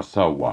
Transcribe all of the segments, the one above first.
ሳዋ።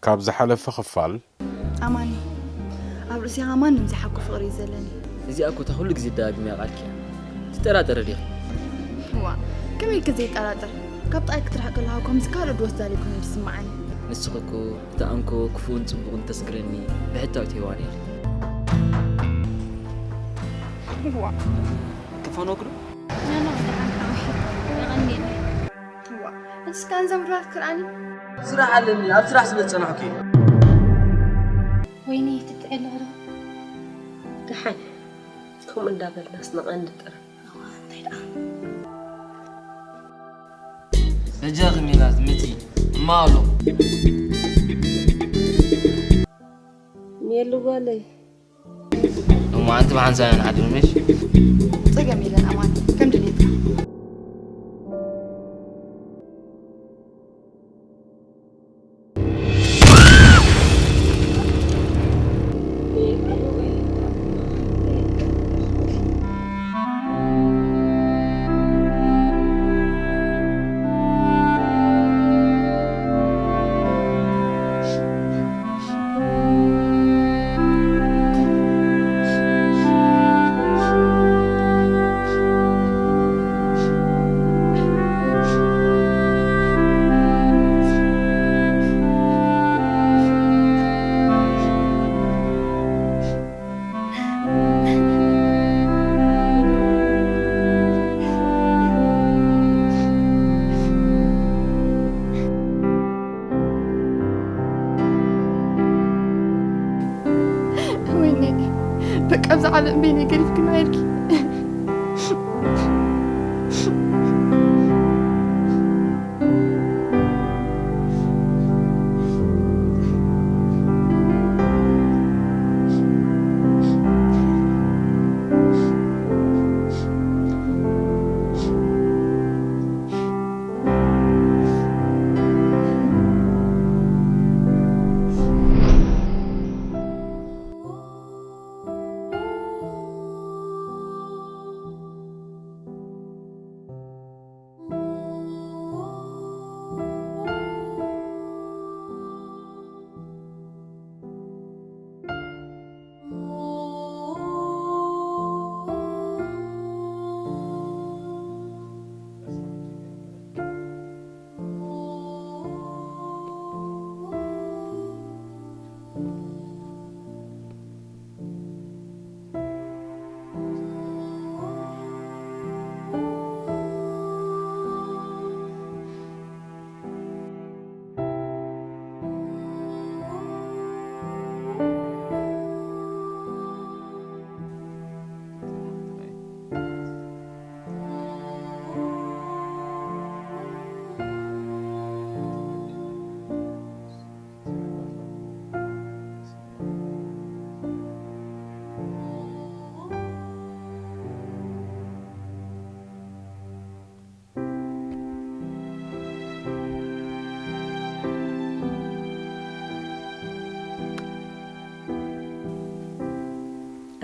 ካብ ዝሓለፈ ክፋል። ኣማኒ፣ ኣብ ርእሲኻ ማንም ዘይሓኮ ፍቕሪ እዩ ዘለኒ። እዚኣ እኮ እታ ኩሉ ግዜ ደጋጊመያ ቃልኪ እያ። ትጠራጠሪ ዲኺ? እዋ፣ ከመይ ኢልኪ ዘይጠራጠር? ካብ ጥቓይ ክትርሕቂ ከለኻ ከምዚ ካልእ ድወስ ዛሊብኩኒ እዩ ዝስምዓኒ። ንስኺ እኮ እቲ ኣንኮ ክፉእን ጽቡቕን ተስግረኒ ብሕታዊት ሄዋን ኢኺ። እዋ። ክፋኖ ግዶ? ኖ፣ ኖ፣ ደሓን ሓወይ። የቐንየለይ። እዋ፣ እስካ እንዘም ርባት ክርኣኒ። ስራሕ ኣለኒ፣ ኣብ ስራሕ ስለ ዝጸናሕኩ እየ። ወይኒ ትጥዕል ዶ? ደሓን። ከምኡ እንዳበልናስ ንቐንዲ ጥራሕ። እዋ፣ እንታይ ደኣ? በጃኺ ሜላት፣ ምጺ። እማ ኣሎ። ሜሉ ጓለይ። ሎማዓንቲ ብሓንሳብ ኢና ንሓድር፣ ምሽ? ጸገም የለን ኣማን፣ ከም ድሌትካ። ወይኔ፣ በቃ ኣብዚ ዓለም በይነይ ገዲፍክና ኢልኪ።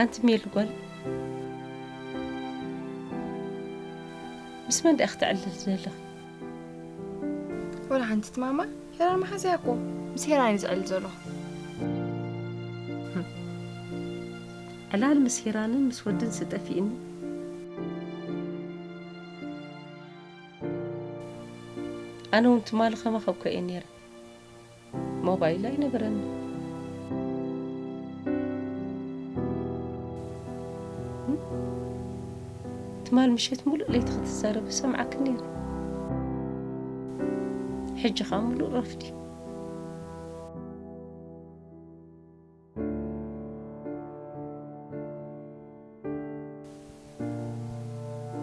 ኣንቲ ሜሉ ጓል፣ ምስ መን ደኣ ክትዕልል ዘለኺ? ወላ ሓንቲ ማማ፣ ሄራን መሓዝያ እኮ። ምስ ሄራን እዩ ዝዕልል ዘለኹ። ዕላል ምስ ሄራንን ምስ ወድን ስጠፊእኒ። ኣነ እውን ትማሊ ከማኻ እኮ እየ ነይረ። ሞባይል ኣይነበረኒ። ትማል ምሸት ሙሉእ ለይቲ ክትዛረብ ሰምዓክ ነይረ። ሕጂ ኸኣ ሙሉእ ረፍዲ።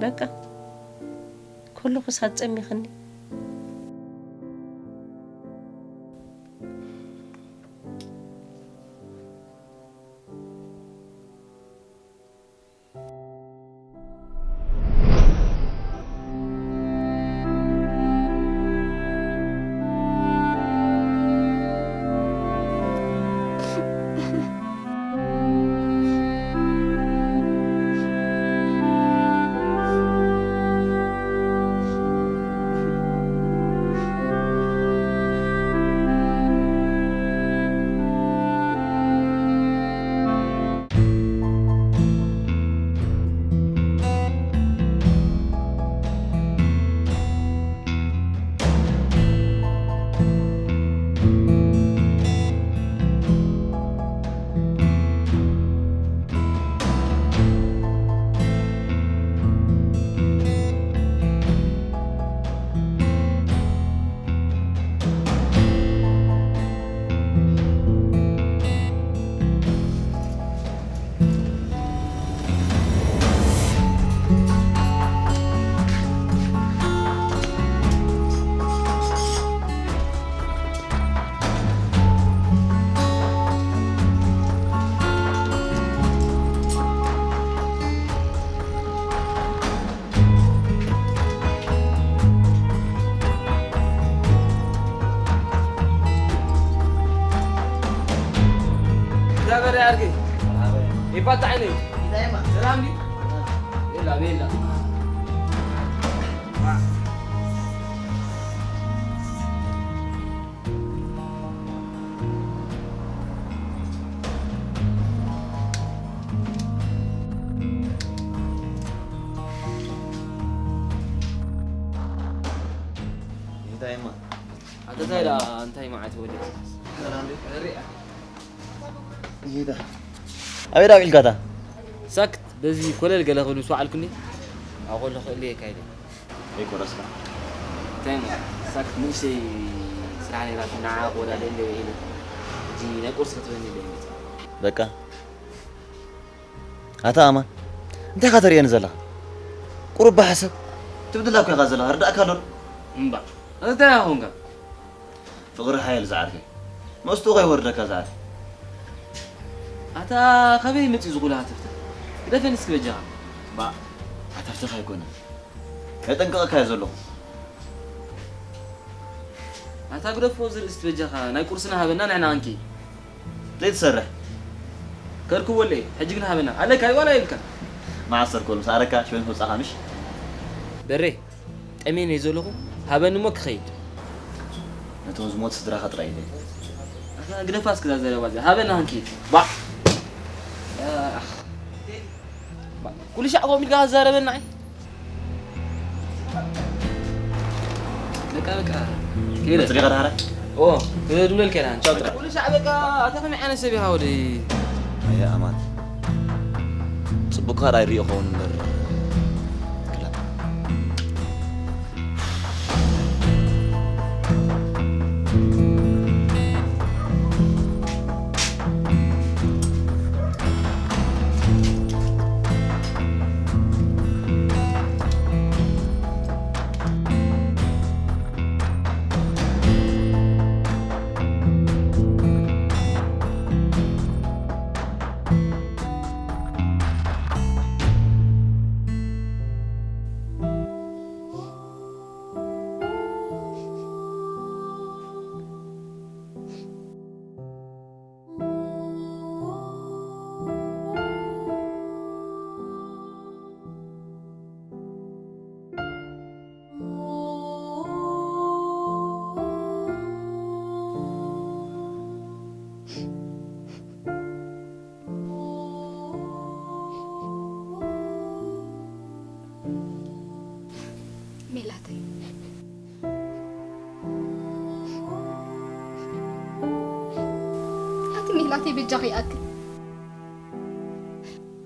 በቃ፣ ከለኹስ ኣጸሚኽኒ። ዛበረ ያርገ ይባታ ዓይነይ ሰላም ዲ የላ የላ እንታይ እማ ኣተታይ ዳ እንታይ መዓት ወደ ሪኣ ይዳ ኣበይ ዳ ኢልካታ ሳክት በዚ ኮለል ገለ ክብል ምስ ወዓልኩኒ ኣቆሎ ክእል የካይደ ኣይቆረስካ እንታይ እማ ሳክት ንእሽተይ ስራሕ ነይራትኒ ንዓ ክወዳደ ኢለ ኢለ ሕጂ ናይ ቁርሲ ክትበኒ ኢለ መፅእ በቃ ኣታ ኣማን እንታይ ኢኻ ተርእየኒ ዘለኻ ቁሩብ ብሓሰብ ትብድላ እኮ ኢኻ ዘለኻ ርዳእካ ኣሎ እምባ እንታይ ኢኻ ኮንካ ፍቕሪ ሓየል ዝዓርከይ መስትኡ ከይወርደካ ዝዓርከይ ኣታ ካበይ መፂኡ ዝኹሉ ሃተፍተፍ ግደፈኒ እስኪ በጃኻ ባ ሃተፍተፍ ኣይኮነን የጠንቅቐካ እየ ዘለኹ ኣታ ግደፎ ዝርእስቲ በጃኻ ናይ ቁርስና ሃበና ንሕና ክንኪ ዘይትሰርሕ ከርክቦለይ ሕጂ ግን ሃበና ኣለካ ዋላ የብልካ መዓስ ሰርኮ ምስ ኣረካ ሽወን ተውፃኻ ምሽ በሬ ጠሜን እየ ዘለኹ ሃበኒ እሞ ክኸይድ ነቶም ዝሞት ስድራኻ ጥራይ ኢለ ኣታ ግደፋ እስክዛ ዘረባ እዚኣ ሃበና ክንኪድ ባዕ ኩሉ ሻዕ ከምኡ ኢልካ ክዛረበና ኣይ በቃ በቃ ከይደ ጽሪኻ ዳሕራ ኦ ክድውለልካ ኢና ቻው ጥራሕ ኩሉ ሻዕ በቃ ኣታ ከመይ ዓይነት ሰብ ኢኻ ወደይ ኣየ ኣማን ጽቡቕካ ዳይ ሪኦ ኸውን እምበር ክላ ሜላተይ በጃኺ ይኣክል።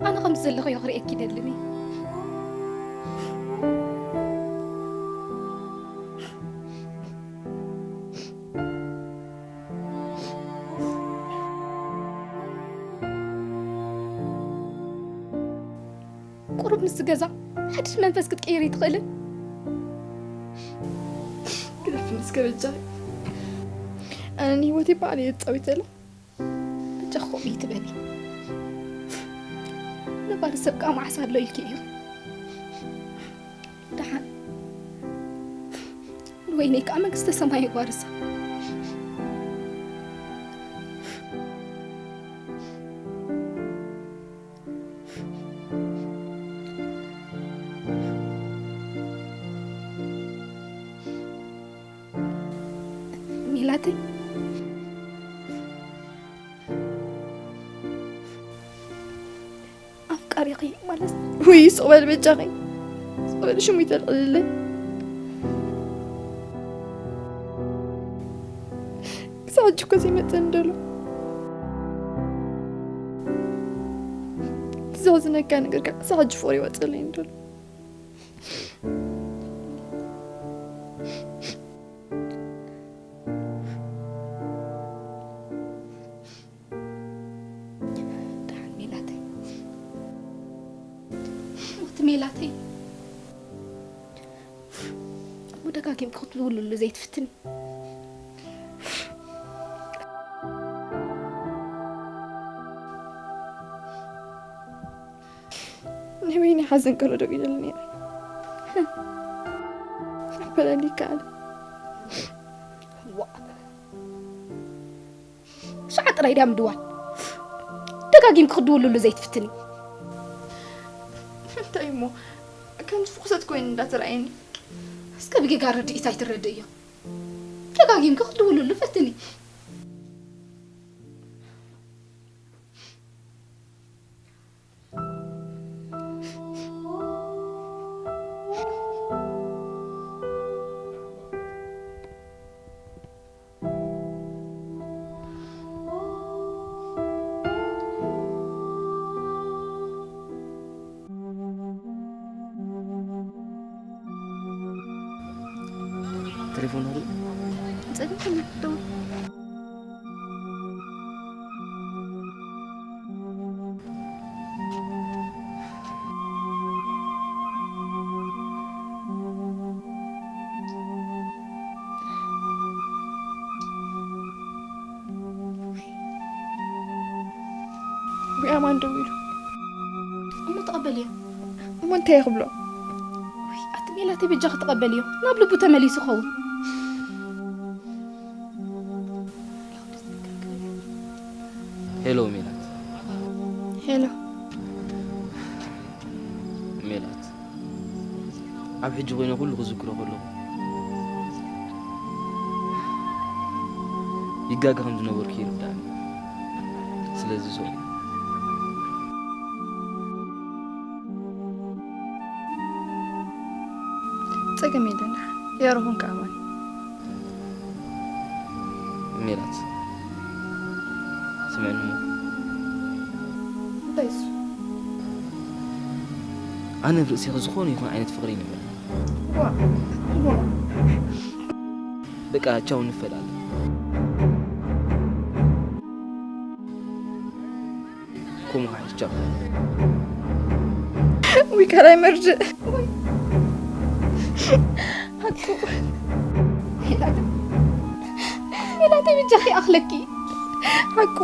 ኣነ ከምዚ ዘለኽዮ ክርእየኪ ይደልን እየ። ቁሩብ ምስ ገዛ ሓድሽ መንፈስ ክትቅይሪ ትኽእልን? ግደፍኒ እስከ በጃኺ። ኣነ ንህይወተይ ባዕለይ እየ ዝጻወተላ። በጃኺ ከምኡ ይትበሊ። ነባሪ ሰብ ከኣ መዓስ ኣሎ ኢልኪ እዩ። ደሓን ንወይነይ ከኣ መንግስተ ሰማይ የዋርሳ። ሜላተይ፣ ኣፍቃሪኺ ማለት ውይ፣ ስቕ በል በጃኺ። ስቕ በል ሽሙ ይተልዕልለይ። ክሳብ ሕጂ እኮ ዘይመጸኒ ደሎ። እቲ ዘሕዝነካ ነገር ከዓ ክሳብ ሕጂ ፍቕሪ ይወጸለይ ደሎ። ደሓን ሜላተይ፣ ሞት ሜላተይ፣ እሞ ደጋጊምኪ ክትድውልሉ ዘይትፍትኒ? ናይ ወይኒ ሓዘን ከሎ ደው ኢለሉ ነይረ። ስራሕ ፈላሊ ይከኣል። ዋእ። ሽዓ ጥራይ ድያ ምድዋል? ደጋጊምኪ ክትድውልሉ ዘይትፍትኒ? እንታይ እሞ ከምዚ ፍኹሰት ኮይኑ እንዳተረኣየኒ? እስከ ብጌጋ ርድኢት ኣይትረድእዮ። ደጋጊምኪ ክትድውልሉ ፈትኒ። ቴሌፎን ዶ? ጸኒሑ ደውል። ብኣማን ደው ኢሉ። እሞ ተቐበልዮ። እሞ እንታይ ክብሎ? ውይ፣ ኣቲ ሜላተይ በጃኺ ተቐበልዮ። ናብ ልቡ ተመሊሱ ኸውን። ሄሎ ሜላት። ሄሎ። ሜላት፣ ኣብ ሕጂ ኮይነ ኩሉ ክዝክሮ ከለኹ ይጋገ ከም ዝነበርኩ ይርዳእኒ። ስለዚ ሶሪ። ጸገም የለን፣ ደሓን የረኹን ከኣማን። ሜላት፣ ስምዕኒ እሞ። እንታይ እሱ? ኣነ ብርእሴኺ ዝኾነ ይኹን ዓይነት ፍቕሪ ይንበር። ዋ፣ ዋ። በቃ ቻው፣ ንፈላለ። ኮም ሓይሽ ቻው። ውይ፣ ካልኣይ መርድእ። ሓቁ። ሜላተይ፣ ሜላተይ፣ ብጃኺ ይኣኽለኪ። ሓቁ።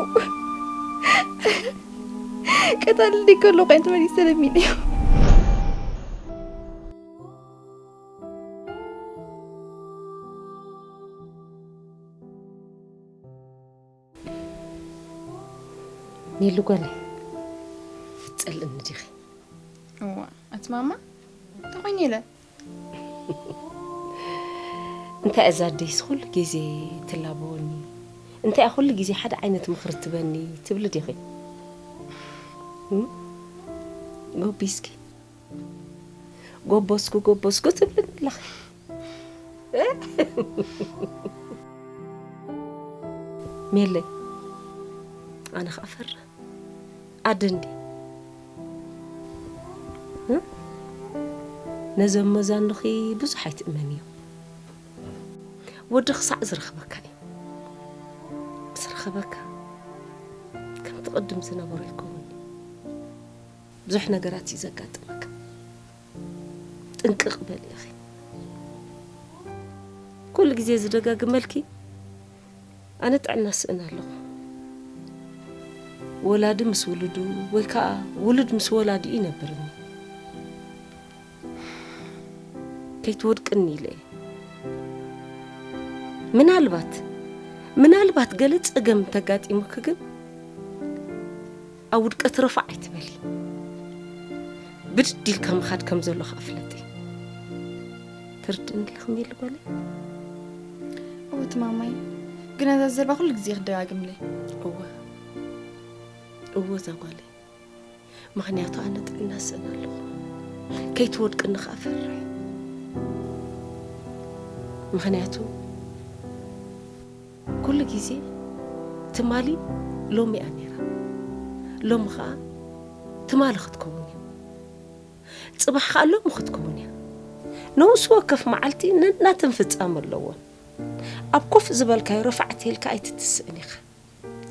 ቀታሊ ከሎ ኮይን ተመሊሰ ለሚነዮ። ኔሉ ጓለይ፣ ትጸልእኒ ዲኺ? እዋ፣ ኣቲ ማማ፣ እንታይ ኮይነ ኢለ? እንታይ እዛ ኣደይስ ኩሉ ግዜ ትላበወኒ? እንታይ እያ ኩሉ ግዜ ሓደ ዓይነት ምኽሪ ትበኒ ትብሊ ዲኺ? እም? ጎቢ እስኪ። ጎቦስኩ፣ ጎቦስኩ ትብልኒ ኣለኺ። ሜለይ፣ ኣነ ኸኣ ፈርህ። ኣደ እንዲ ነዘም መዛንኺ ብዙሕ ኣይትእመንዮ። ወዲ ክሳዕ ዝረኽበካ እዩ። ምስ ረኸበካ ከምቲ ቅድም ዝነበሮ ይከውን። ብዙሕ ነገራት እዩ ዘጋጥመካ። ጥንቅቕ በል ኢኺ። ኩሉ ግዜ ዝደጋግመልኪ ኣነ ጥዕና ስእን ኣለኹ። ወላዲ ምስ ውሉዱ ወይ ከዓ ውሉድ ምስ ወላዲኡ ይነብርኒ። ከይትወድቅኒ ኢለ እየ። ምናልባት ምናልባት ገለ ጸገም ተጋጢሙኪ ግን ኣብ ውድቀት ረፋዕ ኣይትበሊ። ብድድ ኢልካ ምኻድ ከም ዘሎ ከዓ ፍለጢ። ትርድእኒ ኣለኺ ሜሉ ጓለይ? እወ እቲ ማማይ፣ ግን እዛ ዘረባ ኩሉ ግዜ ክደጋግምለይ። እወ እወ እዛ ጓለይ፣ ምኽንያቱ ኣነ ጥዕና ስእን ኣለኹ። ከይትወድቅኒ ከዓ ፈርሕ። ምኽንያቱ ኩሉ ግዜ ትማሊ ሎሚ እያ ነይራ፣ ሎሚ ከዓ ትማሊ ክትከውን እያ፣ ፅባሕ ከዓ ሎሚ ክትከውን እያ። ነውሲ ወከፍ መዓልቲ ነናተን ፍፃመ ኣለዎን። ኣብ ኮፍ ዝበልካዮ ረፋዕ ተይልካ ኣይትትስእን ኢኻ።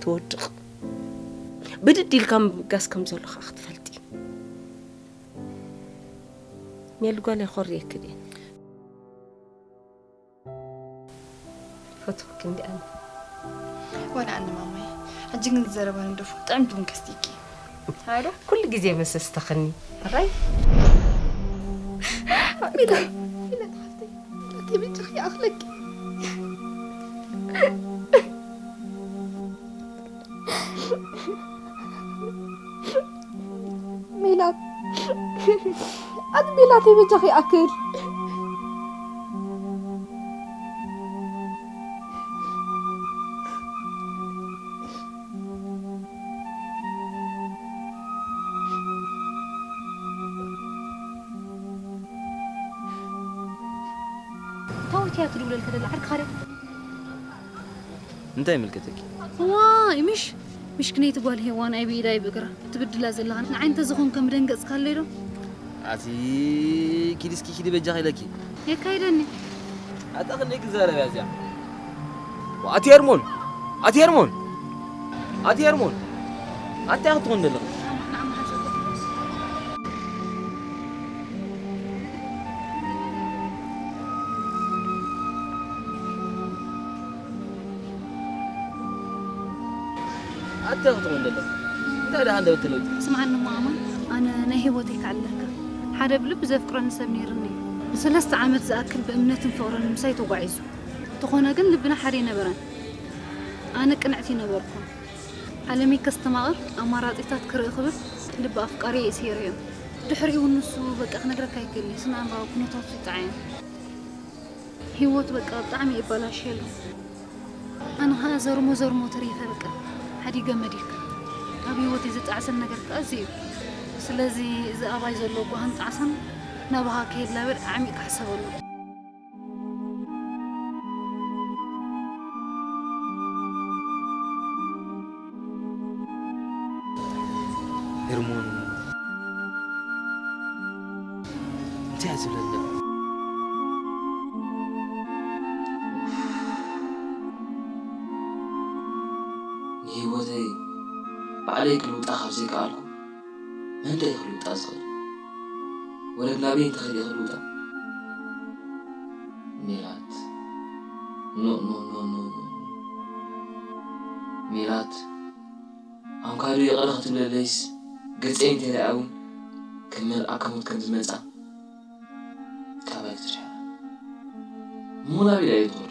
ትወድቕ። ብድድ ኢልካ ምብጋስ ከም ዘሎ ከዓ ክትፈልጢ። ሜሉ ጓል የኾርየኪ ድየ? ፈትወኪ እንዲ ኣነ። ወላ ኣነ ማማይ፣ ሕጂ ግን ዝዘረባ ንደፎ ጥዕምቲ ቡን ከስትይኪ። ሃይዶ? ኩሉ ግዜ መሰስተኽኒ። ኣራይ? ሚላ፣ ሚላ ተሓፍተይ፣ ኣቲ ብጭኺ ይኣኽለኪ። ሜላት፣ ኣቲ ሜላተይ በጃኺ ይኣክል። ታወት እያ ትድውለልካ ደላ ዓርክኻ ድያ? እንታይ ይምልከተኪ? ዋይ፣ ምሽ፣ ምሽ ክነይቲ ጓል ሄዋን ኣይ ብኢዳ ኣይ ብእግራ ትብድላ ዘለኻ። ንዓይ እንተዝኾን ከም ደንገጽካለይ ዶ? ኣቲ ኪዲ እስኪ ኪዲ በጃኺ ኢለኪ። የካይደኒ። ኣታ ክንደይ ክዛረብ እያ እዚኣ? ኣቲ ሄርሞን! ኣቲ ሄርሞን! ኣቲ ሄርሞን! ኣንታይ ክትኾን ዘለኺ? ኣታ ክትኾን ዘለኺ? እንታይ ደኣ ሃንደበት ትለውጢ? ስምዓኒ እሞ ኣማን፣ ኣነ ናይ ህይወተይ ከዕልለካ። ሓደ ብልቢ ዘፍቅረኒ ሰብ ነይርኒ። ንሰለስተ ዓመት ዝኣክል ብእምነትን ፍቕርን ምሳይ ተጓዒዙ። እንተኾነ ግን ልብና ሓደ ኣይነበረን። ኣነ ቅንዕቲ ነበርኩ። ዓለመይ ከስተማቕር ኣማራጺታት ክርኢ ክብል ልቢ ኣፍቃሪየ እየ ሰይረዮ። ድሕሪኡ እውን ንሱ በቃ ክነግረካ ኣይክእልን እየ። ስነ ኣእምራዊ ኩነታቱ ይጠዓየን። ህይወት በቃ ብጣዕሚ እየ ኣባላሽየሉ። ኣነ ኸዓ ዘርሞ ዘርሞ ተሪፈ በቃ ሓዲገ መዲርካ። ኣብ ህይወተይ ዝጠዓሰን ነገር ከዓ እዚ እዩ። ስለዚ እዚ ኣባይ ዘሎ ጓህን ጣዕሳን ናባኻ ከይላበድ ዓሚቕ ክሕሰበሉ። ሄርሞን እንታይ እያ ዝብለኒ? ንህይወተይ ባዕለይ ክልውጣ ካብ ዘይከኣልኩ፣ መን ደኣ እዩ ክልውጣ ዝኽእል? ወለድ ናበይ እንተኸይደ ክልውጣ? ሜላት፣ ኖ፣ ኖ፣ ኖ፣ ኖ፣ ኖ። ሜላት፣ ኣንካዶ ይቕረ ክትብለለይስ፣ ገጸይ እንተሪኣ እውን ከም መልኣከ ሞት ከም ዝመጻ፣ ካብ ኣይትስሕቓ። እሞ ናበይ ደኣ እየ ዝኸዶ?